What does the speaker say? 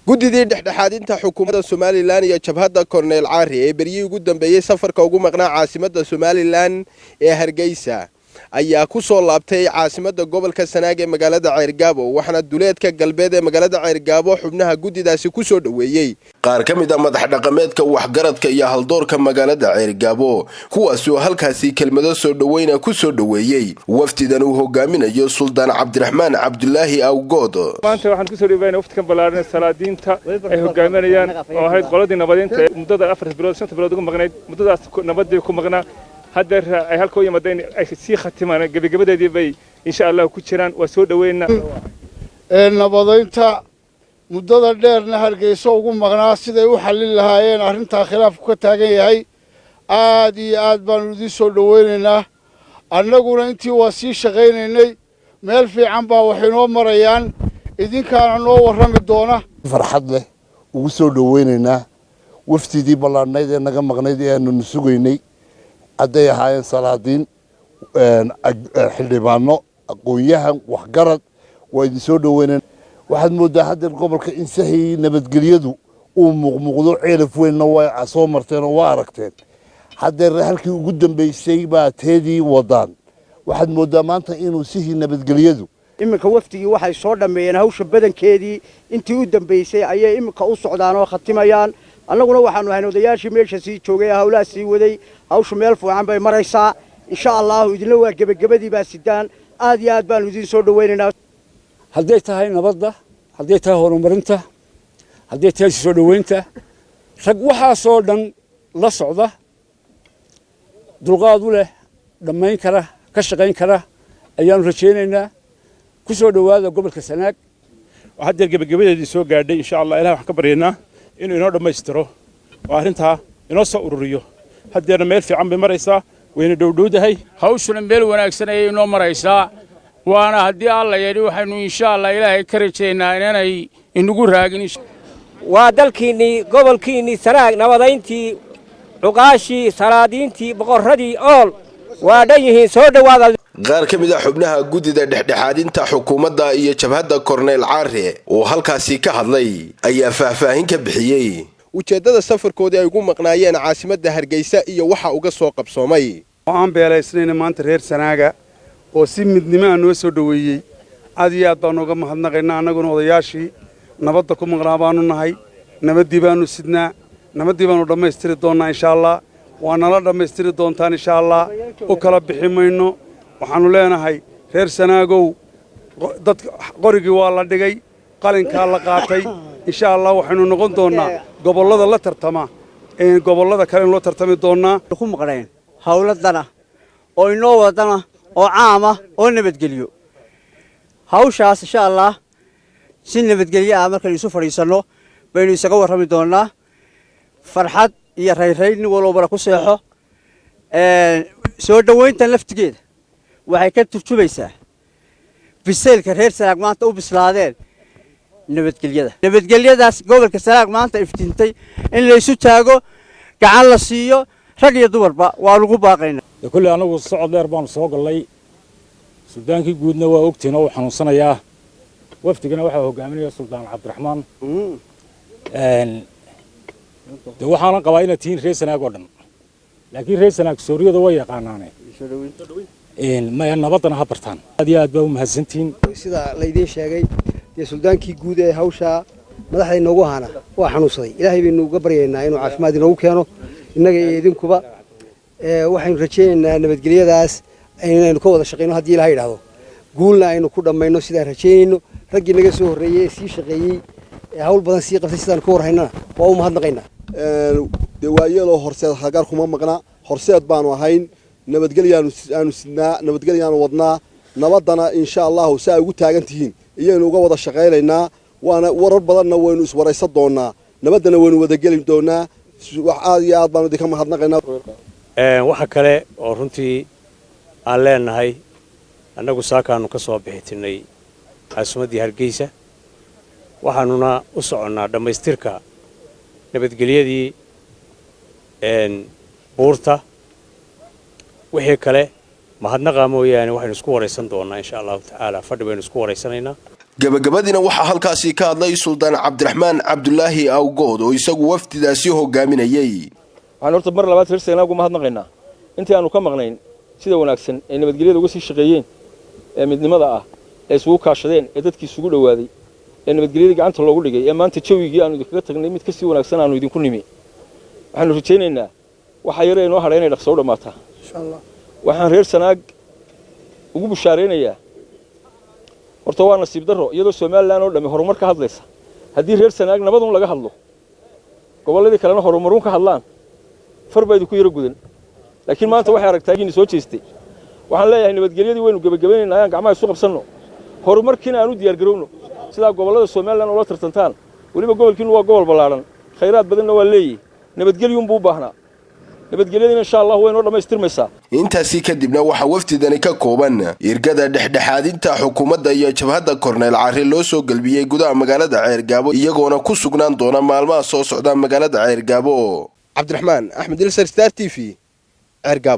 Guddidii dhexdhexaadinta xukuumadda Somaliland iyo jabhadda Korneyl Caari ee beryihii ugu dambeeyey safarka ugu maqnaa caasimadda Somaliland ee Hargeysa ayaa ku soo laabtay caasimadda gobolka Sanaag ee magaalada Ceergaabo, waxaana duleedka galbeed ee magaalada Ceergaabo xubnaha guddidaasi ku soo dhoweeyey qaar ka mid a madax dhaqameedka, waxgaradka iyo haldoorka magaalada Ceergaabo, kuwaasi oo halkaasi kelmado soo dhoweyna ku soo dhoweeyey wafdidan uu hogaaminayo Suldaan Cabdiraxmaan Cabdulaahi Awgood. Maanta waxaan kusoo dhaweynaa wafdikan ballaaran salaadiinta ay hogaaminayaan oo ahayd qoladii nabadeynta ee muddada 4 bilood, 5 bilood ugu maqnayd, muddadaas nabadii ku maqnaa. Haddeer ay halka u yimaadeen ay sii khatimaan gebagabadeedii bay insha Allah ku jiraan. Waa soo dhaweynaa. Ee nabadaynta muddada dheerna Hargeyso ugu maqnaa siday u xallin lahaayeen arrintaa khilaafku ka taagan yahay, aad iyo aad baanu idiin soo dhowaynaynaa. Annaguna intii waa sii shaqaynaynay, meel fiican baa wax inoo marayaan, idinkaana noo warrami doona. Farxad leh ugu soo dhowaynaynaa wafdidii ballaadhnayd ee naga maqnayd ee aanunu sugaynay, hadday ahaayeen salaadiin, xildhibaano, aqoon-yahan, waxgarad, waa idin soo dhoweyneen. Waxaad mooddaa haddeer gobolka in sahii nabadgelyadu uu muuqmuuqdo. Ceelaf Weynna waa soo marteen oo waa aragteen. Haddeer halkii ugu dambaysay baa teedii wadaan. Waxaad mooddaa maanta inuu sihii nabadgelyadu Iminka wafdigii waxay soo dhammeeyeen hawsha badankeedii, intii u dambaysay ayay iminka u socdaan oo khatimayaan. Annaguna waxaanu ahayn odayaashii meesha sii joogay, hawlaha sii waday. Hawshu meel fiican bay maraysaa insha Allahu. Idinla waa gebagabadii baa sidaan. Aad iyo aad baanu idiin soo dhawaynaynaa. Hadday tahay nabadda, hadday tahay horumarinta, hadday tahay soo dhoweynta, rag waxaasoo dhan la socda, dulqaad u leh, dhammayn kara, ka shaqayn kara ayaanu rajaynaynaa. Ku soo dhowaada gobolka Sanaag. Haddeer gebagabadeedii soo gaadhay. Insha Allah Ilaah waxaan ka baryaynaa inuu inoo dhammaystiro oo arrintaa inoo soo ururiyo. Haddeerna meel fiican bay maraysaa, wayna dhowdhowdahay. Hawshuna meel wanaagsan ayay inoo maraysaa, waana haddii Alla yidhi waxaynu insha Allah Ilaahay ka rajaynaa inaanay inagu raagin. Waa dalkiinnii, gobolkiinnii Sanaag. Nabadayntii, cuqaashii, salaadiintii, boqorradii ool waa dhan yihiin. Soo dhowaada. Qaar ka mid a xubnaha guddida dhexdhexaadinta xukuumadda iyo jabhadda Korneyl Caare oo halkaasi ka hadlay ayaa faahfaahin ka bixiyey ujeeddada safarkoodii ay ugu maqnaayeen caasimadda Hargeysa iyo waxa uga soo qabsoomay. Oo aan beelaysnayna maanta reer Sanaaga oo si midnimo ah noo soo dhoweeyey, aad iyo aad baanu uga mahadnaqaynaa. Annaguna odayaashii nabadda ku maqnaa baanu nahay. Nabaddii baanu sidnaa, nabaddii baanu dhammaystiri doonnaa insha Allah. Waa nala dhammaystiri doontaan insha Allah. U kala bixi mayno. Waxaannu leenahay reer Sanaagow, dad qorigii waa la dhigay, qalinkaa la qaatay. Insha Allah waxaynu noqon doonnaa gobollada la tartama gobollada kale loo tartami doonnaa. Ku maqnayn hawladana oo inoo wadana oo caama oo nabadgeliyo. Hawshaas insha Allah si nabadgelyo ah markaynu isu fadhiisanno baynu isaga warrami doonnaa. Farxad iyo raynrayn nin walowbana ku seexo. Soo dhowayntan laftigeeda waxay ka turjumaysaa bisaylka reer Sanaag maanta u bislaadeen nabadgelyada. Nabadgelyadaas gobolka Sanaag maanta iftintay in laysu taago, gacan la siiyo, rag iyo dumarba waa lagu baaqaynaa. Kolley annagu socod dheer baanu soo gallay. Suldaankii guudna waa ogtiin oo uu xanuunsanayaa. Wafdigana waxaa hogaaminaya Suldaan Cabdiraxmaan. De waxaanan qabaa inaad tihiin reer Sanaag oo dhan, laakiin reer Sanaag sooriyada way yaqaanaane, maya, nabaddana ha bartaan. Aad iyo aad baa u mahadsantihiin. Sida laydiin sheegay dee, suldaankii guud ee hawshaa madaxda inoogu ahaana waa xanuunsaday. Ilaahay baynu uga baryaynaa inuu caafimaad inoogu keeno innaga iyo idinkuba. Waxaynu rajaynaynaa nabadgelyadaas inaynu ka wada shaqayno haddii Ilahay idhaahdo, guulna aynu ku dhammayno sidaan rajaynayno. Raggii naga soo horreeyey ee sii shaqeeyey ee hawl badan sii qabtay sidaan ka warhaynana waa u mahadnaqaynaa. Dee waayeeloo Horseed hagaar kuma maqna. Horseed baanu ahayn, nabadgelyaanu aanu sidnaa, nabadgelyaanu wadnaa. Nabaddana insha Allahu si ay ugu taagan tihiin iyaynu uga wada shaqaynaynaa, waana warar badanna waynu iswaraysan doonaa, nabaddana waynu wadageli doonaa. Wax aad iyo aad baanu idinka mahadnaqaynaa. Waxa kale oo runtii aan leenahay, annagu saakaannu ka soo bixitinay caasimaddii Hargeysa, waxaanuna u soconnaa dhammaystirka nabadgelyadii buurta. Wixii kale mahadnaqa mooyaane, waxaynu isku waraysan doonnaa insha Allahu tacaala, fadhi baynu isku waraysanaynaa. Gabagabadiina waxaa halkaasi ka hadlay Suldaan Cabdiraxmaan Cabdulaahi Awgood oo isagu wafdidaasi hogaaminayey. Waxaan horta mar labaad reer Sanaag ugu mahadnaqaynaa intii aanu ka maqnayn sida wanaagsan ay nabadgelyada uga sii shaqeeyeen, ee midnimada ah ee isugu kaashadeen, ee dadkii isugu dhowaaday, ee nabadgelyadii gacanta loogu dhigay, ee maanta jawigii aanu idinkaga tagnay mid kasii wanaagsan aanu idinku nimi. Waxaanu rajaynaynaa waxa yare inoo hadhay inay dhaqso u dhammaataa. Waxaan reer Sanaag ugu bushaaraynayaa, horta waa nasiib darro iyadoo Somaliland oo dhammi horumar ka hadlaysa haddii reer Sanaag nabadun laga hadlo, gobolladii kalena horumaruun ka hadlaan, far baa idinku yaro gudan. Laakiin maanta waxay aragtaa igiina soo jeestay. Waxaan leeyahay nabadgelyadii waynu gebagabaynaynaa, ayaan gacmaha isu qabsanno, horumarkiina aan u diyaargarowno sidaa gobollada Somaliland oola tartantaan. Weliba gobolkiinu waa gobol ballaadhan, khayraad badanna waa leeyihi, nabadgelyuunbuu u baahnaa. Nabadgelyadiina insha Allah way noo dhammaystirmaysaa. Intaasi kadibna waxaa wafdidani ka kooban irgada dhexdhexaadinta xukuumadda iyo jabhadda Korneyl Carri loo soo gelbiyey gudaha magaalada Ceergaabo, iyagoona ku sugnaan doona maalmaha soo socda magaalada Ceergaabo. Cabdiraxmaan Axmed Ilsar, Star TV, Ceergaabo.